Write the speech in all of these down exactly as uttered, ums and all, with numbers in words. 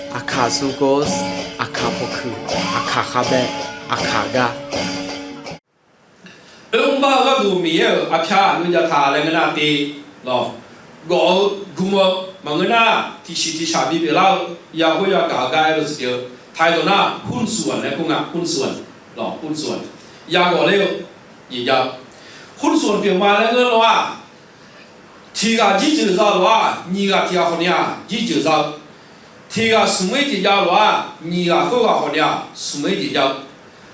Aqkaq sukos, aqkaq pawkuiq, aqkaq khavbae, aqkaq gar. Oermr bar-eu gharduq Miqyaer-euq arpyar aqnur jav taq laer ngeur nar te lawq. Gawf-eu gm-eu maqngeur nar, tiqsiq tiqshaq bipyeuf lar-eu, ya khoer yagaq-eu gar aer-eu tsuif pyeuf-eu, taqdawq nar หุ้นส่วน laer kur nga, หุ้นส่วน lawq, หุ้นส่วน yagawf ler-eu jeq jav-eu. หุ้นส่วน pyeuf ma laer ngeur lof-aq, tiq ghaq jirjeuq za-eu lof-aq, nyiq ghaq tiq ghaq khawf ni-aq jirjeuq za-eu. Tiq ghaq smq-ir jeq jav-eu lof-aq, nyiq ghaq khoerghaq khawf ni-aq smq-ir jeq jav-eu.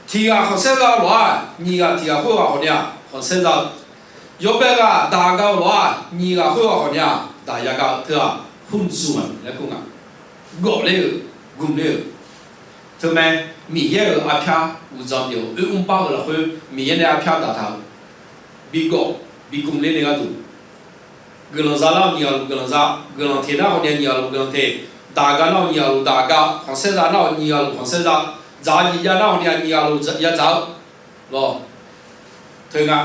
Tiq ghaq khanqsaer za-eu lof-aq, nyiq ghaq tiq ghaq khoerghaq khawf ni-aq khanqsaer za-eu. Yawbae ghaq daq gaq-eu lof-aq, nyiq ghaq khoerghaq khawf ni-aq daq ya gaq-eu teu-aq, หุ้นส่วน laer kur nga. Gawf ler-euq, gm ler-euq. Teumae, Miqyaer-euq arpyar uqdzan pyeuf-eu oermr bar-eu lafkhoer Miqyaer nae arpyar daqtaq-eu, bigawf bigm ler nae gharduq, guiqlanq za nar-awq nyiq ghaq luf guiqlanq za, guiqlanq teq nar-awq nyiq ghaq luf guiqlanq teq, daq gaq nar-awq nyiq ghaq luf daq gaq, khanqsaer za nar-awq nyiq ghaq luf khanqsaer za, dzaq-eu jeq jav nar-awq nyiq ghaq luf ya dzaq-eu lawq. Teu nga,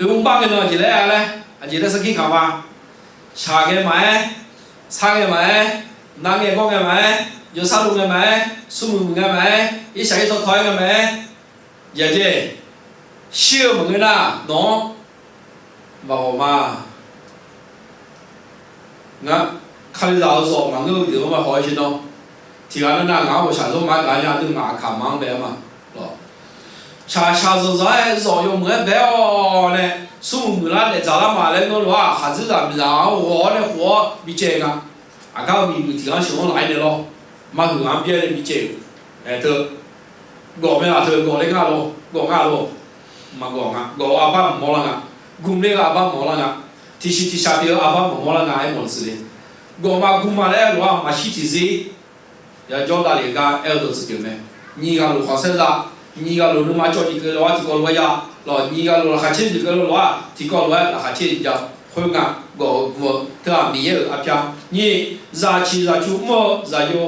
oermr bar ngae nan aqjeq laer-a laer, aqjeq laer sarkir kaq ma. Shaq ngae maqaer, sar ngae maqaer, nar ngae gawr ngae maqaer, yawsar luf ngae maqaer, smrmuiq muiq ngae maqaer, irshaq irtaw taw-aer ngae maqaer, yaqjae shir-eu maqngeur nar nawq-anr maqghawq ma. Ngar, Kalizaq-eu zawf maqngeur-eu deuq-anr maqhaw-aer shirdan. Tiq ghaq nar nar ngaq-anr ghawqshaq zawr maqgaq nya aqdui ngaq aqkaq ma-anr bae-aer ma. Shaq shaq zanqzanq-aer zawf yawmuiq-aer bae-awr nae, smrmuiq muiqlar daefdzaq lar ma laer ngeur lof-aq, khaqdzerzaq miqzaq-anr ghawq-awr nae khof-awr bicaev nga. Aqgar-eu miqmuiq tiq ghaq-anr sheuq-anr laf-aer nae lawr, maqhuiq ghaq-anr byaer nae bicaev-euq. Aer teu, gawf mae laf teu gawf ler ngar lor, gawf ngar lor. Maqgawf nga, gawf-eu arbar maqmawr lar nga. Gm ler-eu arbar maqmawr lar nga. Tiqsiq tiqshaq pyeuf-eu arbar maqmawr lar nga aer mawf-eu siq le. Gawf ma gm ma laer lof-aq maqshir tiqzir yajawr davlef gar aer-eu dawqtsuif pyeuf mae. Nyiq ghaq luf khanqsaer za, nyiq ghaq luf nuima cawv jeq keuvle-awr tiqkawv lof-aer ya lawq, nyiq ghaq luf laqkhaq caer jeq keuvle lof-aq tiqkawv lof-aer laqkhaq caer jeq jav. Khoerngae, gawf-eu gm-eu teu-aq Miqyaer-euq arpyar. Nyiq, zaqciq zaqcu mr-eu zaqyo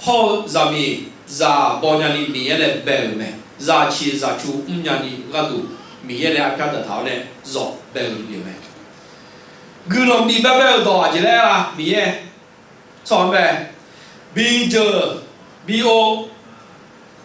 hawr-eu zaqmiq zaq baw nyani Miqyaer nae bae-euq mae. Zaqciq zaqcu mr nyani gharduq Miqyaer nae arpyar daqtaq-awr nae zawf bae-eu jeq pyeuf mae. Guiqlanq bif baebae-euq dawq aqjeq laer-a, Miqyaer tsawrhaq-anr bae, bi jeuq, bi ov,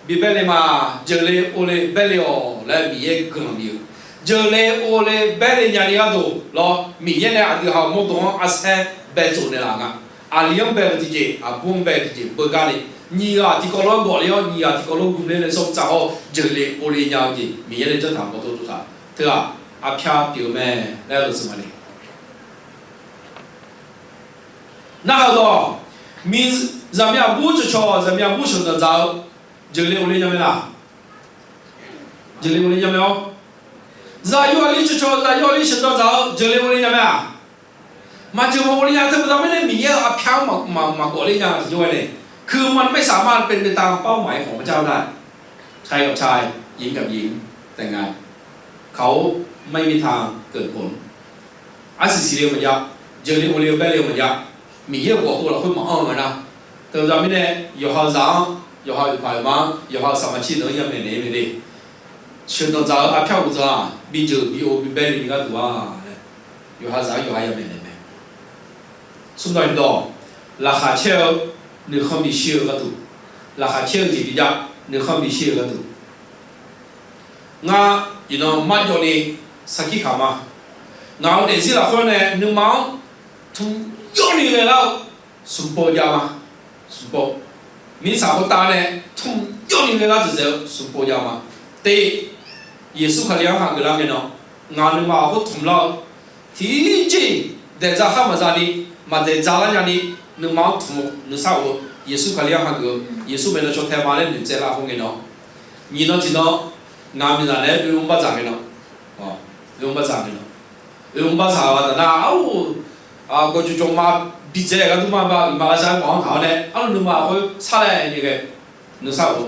bi baer le ma, jeuqle ovle baer le-awq laer Miqyaer guiqlanq bif-eu. Jeuqle ovle baer le nyani gharduq lawr, Miqyaer nae aqdui ha-euq mawrdo-anr arsaer bae tsof naeqlaf nga. Aqli-anr bae-eu tiqjeq, aqbur-anr bae-eu tiqjeq beugar ni, nyiq ghaq tiqkawv lof-aer gawf le-awr, nyiq ghaq tiqkawv lof-aer gm ler nae sawr tsaq hawr-eu jeuqle ovle nya-eu jeq Miqyaer nae janr taq-euq bawr tov tov taq teu-aq, arpyar pyeuf-eu mae laer-eu dawqtsuif ma le. Narhaq-eu dawq, miq, zaqmiq aqbur cawqcawq zaqmiq aqbur sheuqdanq dzaq-eu jeuqle ovle nya mae laq? Jeuqle ovle nya mae-awr, zaqyo aqli cawqcawq zaqyo aqli sheuqdanq dzaq-eu jeuqle ovle nya mae-aq? Maqjeuq maqovle nya teu baqda mirnae Miqyaer-euq arpyar-anr maqgawf ler nya tiqjawr-aer nae, คือมันไม่สามารถเป็นไปตามเป้าหมายของพระเจ้าได้ ใช่ครับ ใช่ หญิงกับหญิงแต่งงาน เขาไม่มีทางเกิดผล arsiq siqle-eu maqjav, jeuqle ovle-eu baerle-eu maqjav, Miqyaer-euq ghawqtov lafkhoer maqanr-eu nga nar. Teu baqda mirnae, yawqha-eu zaq-anr, yawqha-euq paq-euq ma-anr, yawqha-euq saqmaqtser deuq-anr yamawf naeq-aer mae le. Sheuqdanq dzaq-eu arpyar uqdzan-aq, bi jeuq bi ov bi baer le ni gharduq-a laer, yawqha zaq-anr yawqha yamawf naeq mae. Smr dawq iqdawq, laqkhaq caer-eu nuikhanr bishir-eu gharduq, laqkhaq caer-eu jeq bijav nuikhanr bishir-eu gharduq, ngar iqnan marjawvni sarkir kaq ma. Ngaq-euq daefzir lafkhoer nae nuima-anr tmq jawrni ghaelar-eu smq pov jav ma. Smq pov, mirtsaq khoertav nae tmq jawrni ghaelar dzaeqdzaeq-eu smq pov jav ma. Te, Yeqsur Kali-anr hageuf lar ngae nan, ngaq nuima-euq khoer tmq lar-eu tiqjeq-iq daeqdza khar maqza ni, maqdaeqdza lar nyani, nuima-anr tmq-eu nuisar of-eu Yeqsur Kali-anr hageuf-eu, Yeqsur maeqnan caw tae ma laer noeqtsaev lar khoer ngae nan, nyiq nan tiq nan ngaq miqzaq naeq-aer oe mr bardzaq ngae nan, oe mr bardzaq ngae nan, oe mr bardzaq-eu ghaq taf nar, arhu, gawqjawq jawq ma bidzae gharduq ma ba iqmalavshav-aer mawf-anr taq-awr nae, arhu nuima khoer sarlae ni ghae nuisar of-eu,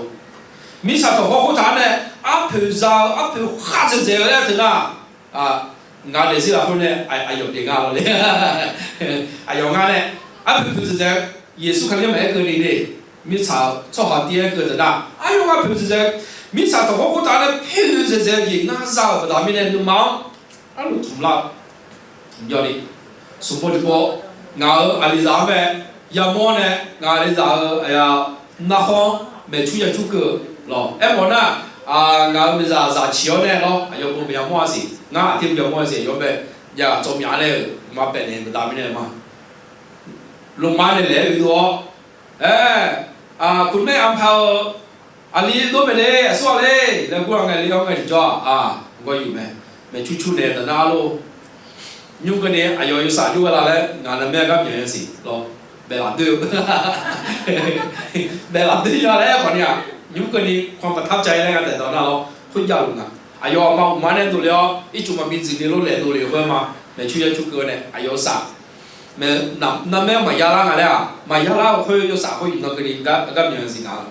mirtsaq tanqkhawr khoertav-anr nae arpoeq za-eu arpoeq khar dzaeqdzaeq-eu laer teu nar, ngaq daefzir lafkhoer nae aqyawf pyeuf nga lawr le. Aqyawf ngar nae arpoeq poeq dzaeqdzaeq-eu, Yeqsur Kali-anr maqaer keuvni le. Mirtsaq-eu tsawrhaq tiv-aer keuv taq nar, aqyawf ngar poeq dzaeqdzaeq-eu, mirtsaq tanqkhawr khoertav nae poeq dzaeqdzaeq-eu jeq ngar za-euq baqda mirnae nuima-anr arluf tmq lar-eu, tmq jawrni, smq pov tiqpov, ngaq-euq aqlizaq-anr mae, yamawr nae ngaq le zaq-eu aqyawf narkhawr maeqcur yacur keuv lawq. Aermawf nar, ngaq-euq miqzaq zaq ciq-awr nae lawr, aqyawf beu maqya mawr-a siq, ngar aqter beu ya mawr-a siq, aqyawf bae ya tsawv myav laer-euq ma paef naeq baqda mirnae ma. Lmqma nae laeq-aer oedov-awr, aer, aqkuq maer aqpaq-euq aqli dov maeq le, aqsur ghaq le laer gur-a ngae le-awr ngae tiqjawr-aq, gawr yuf mae. Maeqcur cur naeq daqnar arlor. Nymr keuvni aqyawf yawsaf jov ghae la laer ngaq navmaer gar myaq-eu siq lawr. Baef laf doer-eu, baef laf doer ya laer khawf ni-aq, nymr keuvni ความประทับใจ laer nga taeqdawq nar lawr khoerjav luf nga. Aqyawf aqma uqma nae dovle-awr ircuf maqbi dzuif le lor laeq dovle-eu khoer ma. Maeqcur yacur keuv nae aqyawf saf mae, navmaer maqya lar nga laer-aq, maqya lar-eu khoer yawsaf khoer yuf nan keuvni gar myaq-eu siq nga lawr.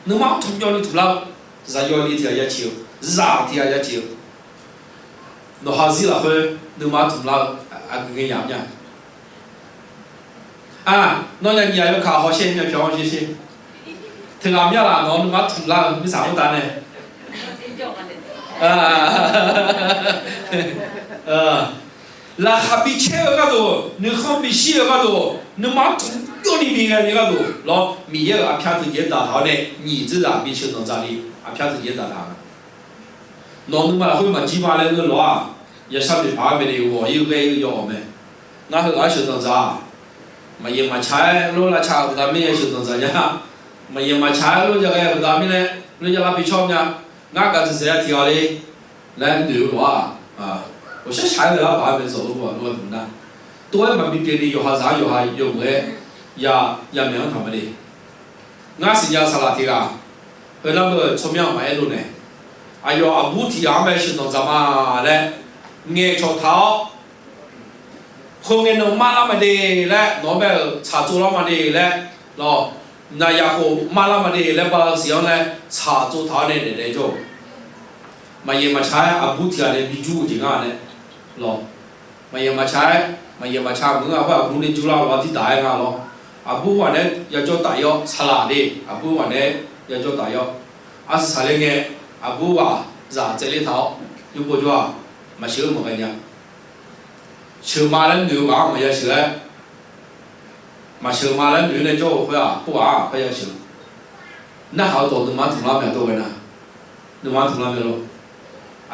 Nuima tmq jawrni tmq lar-eu, zaqyo li tiq ghaq ya ciq-eu, zaq tiq ghaq ya ciq-eu, nawqha zir lafkhoer nuima tmq lar-eu aqgeu ngae yamq nya. Nawnyaf nyiq ghaq yawkaq hawsher myavpyawq-anr sher sher. Teughaq myav laf nawq-anr nuima tmq lar-eu mirtsaq khoertav nae laqkhaq bicaer-eu gharduq, nuikhanr bishir-eu gharduq, nuima tmq jawrni bi ghaeni gharduq lawr, Miqyaer-euq aqpyar teujeq-aer daqtaq-awr nae nyiq dzeur zaq bi sheuq danqdzaq ni aqpyar teujeq-aer daqtaq-a. Nawq nuima lafkhoer maqjir ma laer ngeur lof-aq, yashar noeqpaq-aer bae ni ghawq-ir ghae-ir yaw-awq mae. Ngar heughaq-aer sheuq danqdzaq-aq, maqyaef maqtsaq-aer lor lavcaq-euq baqda mirnae sheuq danqdzaq nya. Maqyaef maqtsaq-aer lor yaghae-eu baqda mirnae, lor yalar bi cawr mya. Ngar gaq dzaeqdzaeq-a tiq ghaq le laer noeq-eu lof-aq, ghawqshar shaq-aer ghae lar paq-aer bae zawq-eu ghaq lof-aer duq nar, tov-aer maqbi pyeuf ni yawqha zaq-anr yawqha yawmuiq-aer ya, yamaeq-anr taq ma le. Ngar siqnya saqlaq tiq ghaq, heu nar beu tsawrmyanr maqaer lof nae, aqyawf aqbur tiq ghaq-anr mae sheuq danqdzaq ma laer ngaeqcawq taq-awr, khoerngae nan mar lar ma de laer nawq-anr bae-euq tsaqtsov lar ma de laer lawr, naqyaq khof mar lar ma de laer bala-eu siq-anr nae tsaqtsov taq-awr nae daefdaef jawr-eu, maqyaef maqtsaq-aer aqbur tiq ghaq nae bijur-eu jeq ngar nae lawr, maqyaef maqtsaq-aer, maqyaef maqtsaq meuq-anr ghaq khoer aqbur nae jur lar-awr aqdir daq-aer nga lawr. Aqbur ghaq nae yajawr taf-ir-awr saqlaq de, aqbur ghaq nae yajawr taf-ir-awr, arsiq saqler ngae, aqbur ghaq zaq tsaevler taq-awr, yawbov jawr-aq, maqsheuq-eu maqghae nya. Sheuq ma laer noeq-eu ghaq-anr maqya sheuq-aer, maqsheuq ma laer noeq-aer nae jawr-eu khoer-aq, khoerghaq-aq parya sheuq. Narhaq-eu dawq nuima tmq lar mae dawr ghae nar, nuima tmq lar mae lor.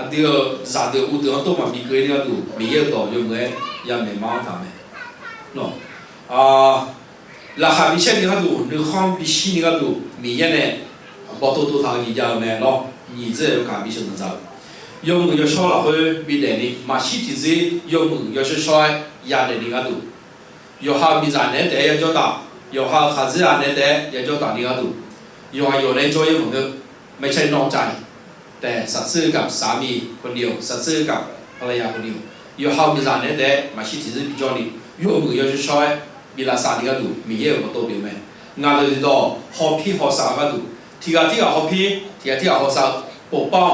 Aqdui-euq zaqdeuq uvdeuq-anr tov maqbi keuv-ir ni gharduq Miqyaer-euq dawq yawmuiq-aer yamaeq ma-anr taq mae. Laqkhaq bicaer ni gharduq, nuikhanr bishir ni gharduq Miqyaer nae bawqtov tov taq-eu jeq jav-eu mae lawr. Nyiq dzeur-aer yawkaq bi sheuq danqdzaq-eu, yawmuiq yawshawr lafkhoer bidaef ni maqshir tiqzir yawmuiq yawshawr shawr-aer yadaef ni gharduq, yawqha-euq miqzaq naeq-aer taef-aer yajawr taf, yawqha-euq khaqdzerzaq naeq-aer taef-aer yajawr taf ni gharduq, yawqha yawq nae jawr-ir maqngeur. ไม่ใช่นอกใจ แต่สัตย์ซื่อกับสามีคนเดียว สัตย์ซื่อกับภรรยาคนเดียว yawqha-euq miqzaq naeq-aer taef-aer maqshir tiqzir bijawr ni, yawmuiq yawshawr shawr-aer bi lavsav ni gharduq Miqyaer-euq bawqtov pyeuf mae. Ngaq deuq dawq hawpir hawsav-eu gharduq, tiq ghaq tirghaq hawpir, tiq ghaq tirghaq hawsav-eu, ปกป้อง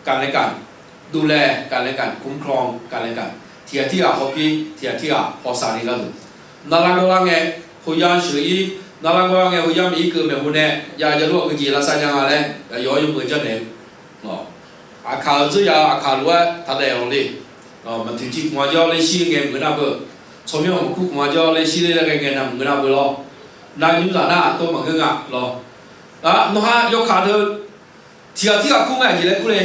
กันและกัน ดูแลกันและกัน คุ้มครองกันและกัน tiq ghaq tirghaq hawpir, tiq ghaq tirghaq hawsav ni gharduq, narlar gawrlar ngae, hoyar sheuq-ir, narlar gawrlar ngae hoyar maqir keuv maeqhu nae, ya yalor-aq keujeq lavsav nya nga laer aqyawf-anr yawmuiq janrnaeq-eu, aqkaq-euq dzeur ya-eu aqkaq lof-aer taqdaef-awq le. Maqtoeq civ khmq-a jawr laer shir ngae maqngeur nar beu, tsawrmyanr maqkur khmq-a jawr laer shir laer ghae ngae nar maqngeur nar beu lawr. Nar nymr zaq nar aqtov maqngeur nga lawr. Nawqha yawkaq deuq tiq ghaq tirghaq kur ngae aqjeq laer kur le?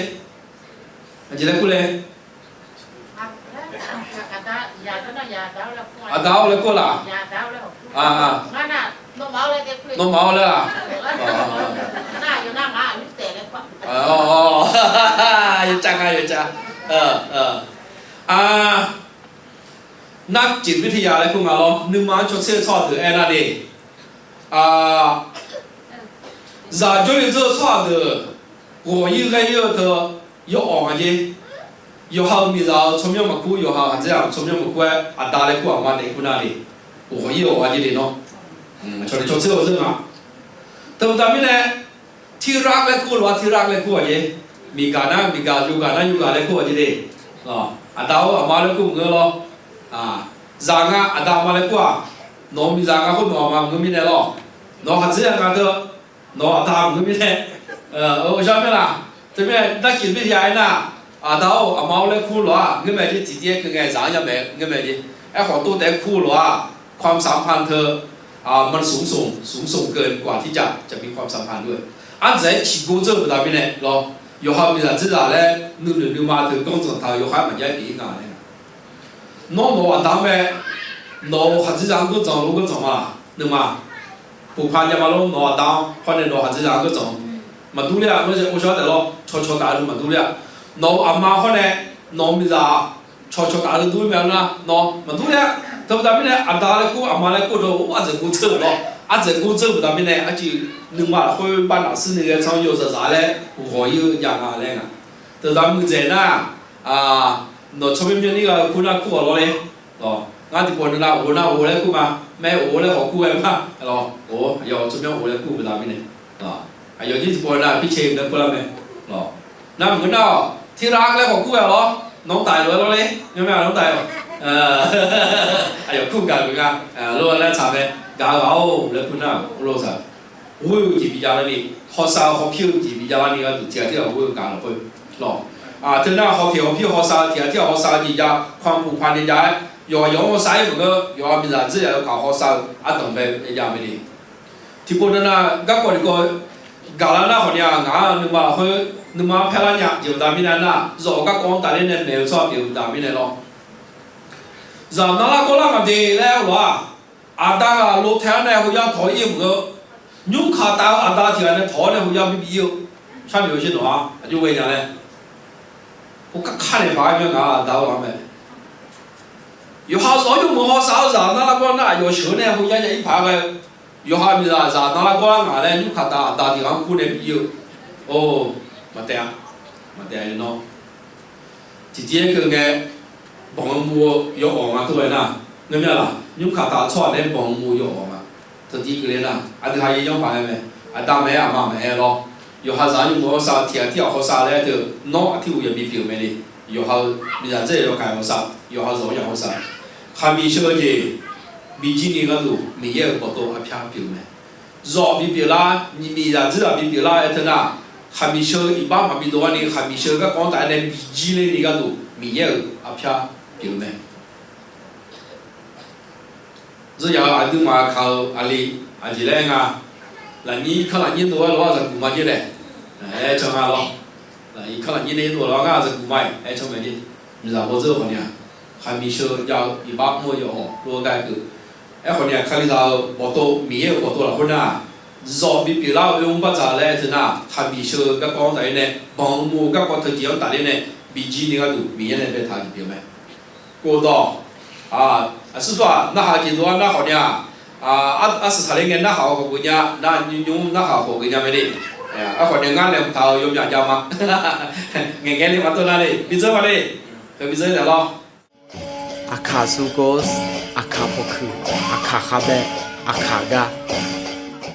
Aqjeq laer kur le? Aqda-or laer kur laf? Nawmaf-or laer laf? Yawcav nga yawcav. Nar cif วิทยา laer kur nga lawr, nuima-anr cawtser-eu tsawrhaq deuq aernar de, zaq jawrle dzeur-eu tsawrhaq deuq ghawq-ir ghae-ir-eu teu yawawq nga jer. Yawqha-euq miqzaq-euq tsawrmyanr maqkur, yawqha-euq aqdzer-aq tsawrmyanr maqkur-aer aqda laer kur aqma daef kur nar de, ghawq-ir ghawq-a jer de nawr. Cawqle cawtser-eu zeur nga. Teubaqda mirnae ที่รัก laer kur-eu lof-aer ที่รัก laer kur-aq jer. Miqgaq nar miqgaq, yawgaq nar yawgaq laer kur-aq jer de. Aqda-or aqma laer kur maqngeur lawr. Zaq nga aqda aqma laer kur-aq, nawq-euq miqzaq nga khoer nawq aqma maqngeur mirnae lawr. Nawq-euq khaqdzer-aq nga teu, nawq-euq aqda maqngeur mirnae. Ghawqshar myanr laf. Teumirnae nar cif วิทยา aernar, aqda-or aqma-or laer kur lof-aq ngeur mae jer, tiqtiv-aer keuv ngae zaq-anr yamaeq ngeur mae jer. Aerkhawf tov taef-aer kur lof-aq, ความสัมพันธ์ teu มันสูงส่ง สูงส่งเกินกว่าที่จะ จะมีความสัมพันธ์ด้วย Ardzaq-aer ciqgor dzeur-eu baqda mirnae lawr, yawqha-euq miqzaq dzerzaq laer nuinoeq nuima teu ganr dzanq taq-eu yawkhav maqjav-aer pyeuf-ir nga laer nga. Nawr nawq-euq aqda-anr mae, nawq-euq khaqdzerzaq-anr ganr dzanq lof ganr dzanq ma laq? Nuima pufpa jav ma lor, nawq-euq aqda-anr hawr nae nawq-euq khaqdzerzaq-anr ganr dzanq maqdur ler-a. Nawr-aer ghovshaw taef lawr, cawqcawq taf-eu deuq maqdur ler-a. Nawq-euq aqma hawr nae nawq-euq miqzaq-aq, cawqcawq taf-eu deuq dur mae nar, nawr maqdur ler-a. Teubaqda mirnae aqda laer kur, aqma laer kur dawq-eu ardzaq gor dzeur-euq lawr, ardzaq gor dzeur-eu baqda mirnae arcuiv nuima lafkhoer bav nafsir ni ghae tsanr yawzaq zaq laer ghawq-ir-eu jav nga laer nga. Teubaqda muiqdzaeq nar, nawq tsawrmyanr myanr nir gha-eu kur nar kur-awq lawr le. Ngar tiqpov nar of nar of laer kur ma, maer of laer khawf kur ghae ma. Of, aqyawf tsawrmyanr of laer kur-eu baqda mirnae, aqyawf jir tiqpov nar pircae-eu nae kur lar mae. Nar maqngeur nar-awq, tiqlav laer khawf kur ghae lawr, nawq-anr taf-aer lof-aer lawr le, myanr myanr nawq-anr taf-aer-awq. Aqyawf kur gaq geuf nga, lof-aer laer tsaq mae, gaq-eu ghaq-or laer kur nar, lof-aer tsaq. Ghoer-eu jeq bi jav larni, hawsav-eu hawpir-eu jeq bi jav larni gharduq tiqghaq tirghaq ghoer-eu gaq lafkhoer lawr. Teunar hawteq hawpir hawsav-eu tiqghaq tirghaq hawsav-eu jeq jav, kamq puf paq ni jav-aer, yawqha yawq-anr hawsav-ir maqngeur, yawqha miqzaq dzerzaq yawkaq hawsav-eu ardanq bae-aer jav mae ni. Tiqpov navnav garkawv tiqkawv gaqlar nar khawf ni-aq, ngaq-anr nuima lafkhoer nuima-anr paer lar nya jeq baqda mirnae nar, zawf-euq garkawv-anr tafler nae maeq-eu tsawrhaq pyeuf-eu baqda mirnae lawr. Zaq narlar gawrlar maqde laer aer-eu lof-aq, aqda ghaq lo tae-awr nae hoyar tawq-ir-eu maqngeur, nymrkaq taf-eu aqda tiq ghaq nae tawq-awr nae hoyar bibif-ir-eu, sharnoeq-eu sher nawq-a aqjox ghae nya laer. Khoergar kar naeq paq-aer myanr ngaq-anr aqda-awr ghaq mae. Yawqha zawq-anr yawmuiq hawsav-eu zaq narlar gawrlar nar, aqyawf sheuq-eu nae hoyar ya-ir paq-aer ghae-eu, yawqha miqzaq zaq narlar gawrlar ngaq laer nymrkaq taf aqda tiq ghaq-anr kur nae bif-ir-eu, or, maqtaef-a, maqtaef-a nawr. Tiqtiv-aer keuv ngae, banq-eu muv-eu yawawq nga tov-aer nar, ngar myanr laq, nymrkaq taf-eu tsawrhaq nae banq-eu muv-eu yawawq nga. Teutiv keuvle nar, aqdui ha yaer yanr paq-aer mae, aqda maqaer aqma maqaer lawr. Yawqha zaq-anr yawmuiq hawsav-eu tiq ghaq tirghaq hawsav laer teu, nawr aqtirghaq ya bipyeuf-eu mae ni. Yawqha-euq miqzaq dzerzaq yawkaq-aer hawsav, yawqha zawq-anr ya hawsav. Khaqmiq sheu-eu jeq bijir ni gharduq Miqyaer-euq bawqtov arpyar pyeuf-eu mae. Zawq bipyeuf lar, nyiq miqzaq dzerzaq bipyeuf lar-aer teu nar, khaqmiq sheu-eu iqbax maqbi dov-ar ni khaqmiq sheu-eu garkawv-anr taf-aer nae bijir ler ni gharduq Miqyaer-euq arpyar pyeuf-eu mae. Dzeur yaq-eu aqduimaf kaq-eu aqli aqjeq laer nga, lafnyir kanr lafnyir dov-aer lof-aer zaqguq ma jer laer, aer can nga lawr. Lafnyir kanr lafnyir nae dov-aer lof-aer ngar zaqguq ma-iq aer can mae jer. Miqzaq bawdzeur khawf ni-aq, khaqmiq sheu jav-eu iqbax mr-eu yawawq lof-aer gar-aer keuv. Aerkhawf ni-aq, Kalizaq-euq bawqtov Miqyaer-euq bawqtov lafkhoer nar, zawq bipyeuf lar-eu oermr bardzaq laer teu nar, khaqmiq sheu-eu garkawv-anr taf-aer nae, banq-eu muv-eu garkawv teujeq-anr tafler nae, bijir ni gharduq Miqyaer nae baetaq-eu jeq pyeuf mae. Khofdawq, aqsur sar-aq narhaq jeq dov-aer nar khawf ni-aq, arsiq saqler ngae narhaq-eu khawf geuf nya, nar nymr nymr narhaq khawf geuf nya mae ni. Aerkhawf ni ngar laeqhmq taq-eu yawmyaq jav ma. Ngaeqngae ni maqtov nar ni bidzeur ma ni. Heu bidzeur taef lawr. Aqkaq sukov, aqkaq pawqkuiq, aqkaq khavbae, aqkaq gar.